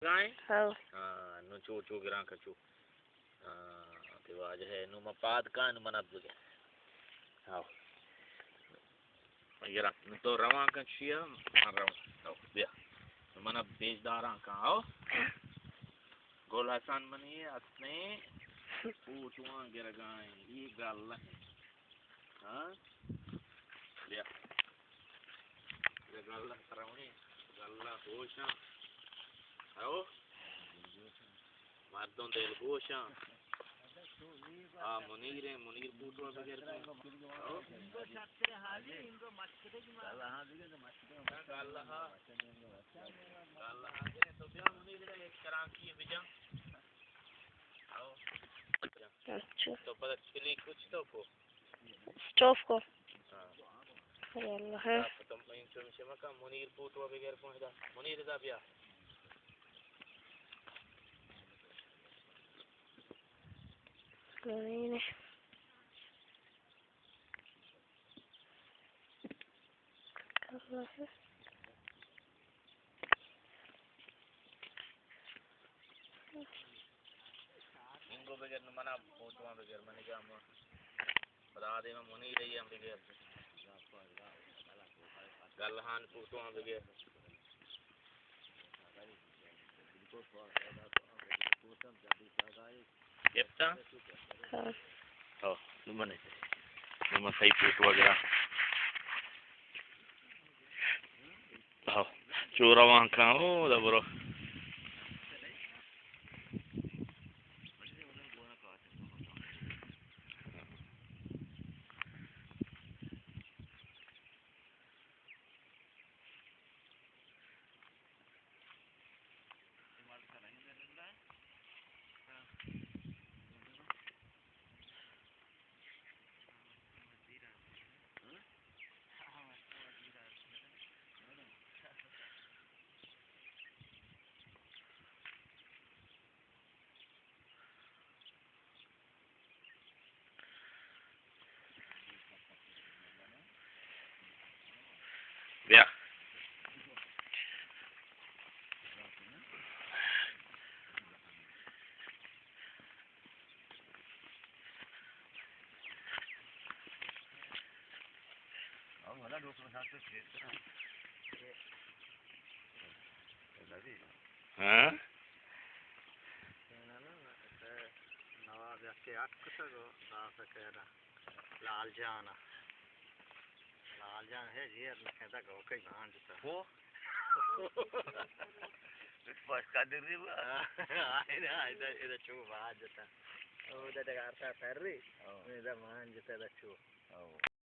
گائیں؟ ہاں۔ ہاں، نو چو، چو گراں کچو۔ ہاں، تے واجہ ہے، نو ما پاد کاں، نو من اب بگے۔ ہاں۔ گراں، نو تو روان کن چیا؟ ہاں، روان۔ ہاں، بیا۔ نو من اب پیش داراں کاں، ہاں۔ گل حسن منی اصلیں پوٹواں گرگائیں، یہ گل ہے۔ ہاں؟ بیا۔ بیا گل ءَ ترونی، گل ءَ ہوشاں۔ او؟ مردم دل گوشاں۔ آ منیر ہیں، منیر پوٹوا بگر کن۔ او؟ گل ءَ۔ گل ءَ۔ تو بیا منیر ءَ ایک چرانکی بجا۔ او؟ اچھا۔ تو پتہ چلی کچھ تو کو؟ اسٹاف کو۔ ہاں۔ ارے اللہ ہے۔ تو من چون شما کا منیر پوٹوا بگر کن ادا۔ منیر ادا بیا۔ منیر۔ انگو بگر نو منا پوٹواں بگر، منی گام پدا دیم منی رہی ہم بگر۔ گلہان پوٹواں بگر۔ گپتا؟ ہاں۔ ہاں، نو منے۔ نو من سہی پوٹوا گرا۔ ہاں، چو روان کاں، او دا برو۔ بیا۔ ہاں؟ نواب یکے اٹکتگ ءُ دات ءَ کئیت لال جان ءَ۔ لال جان ہے جیر نہ کئیت گوکئی بانجتا۔ ہو؟ پس قدر نہیں ہوا۔ آئے نا، ادا، ادا چو بانجتا۔ او ادا ڈگارتا پری۔ ہاں۔ ادا بانجتا، ادا چو۔ ہاں۔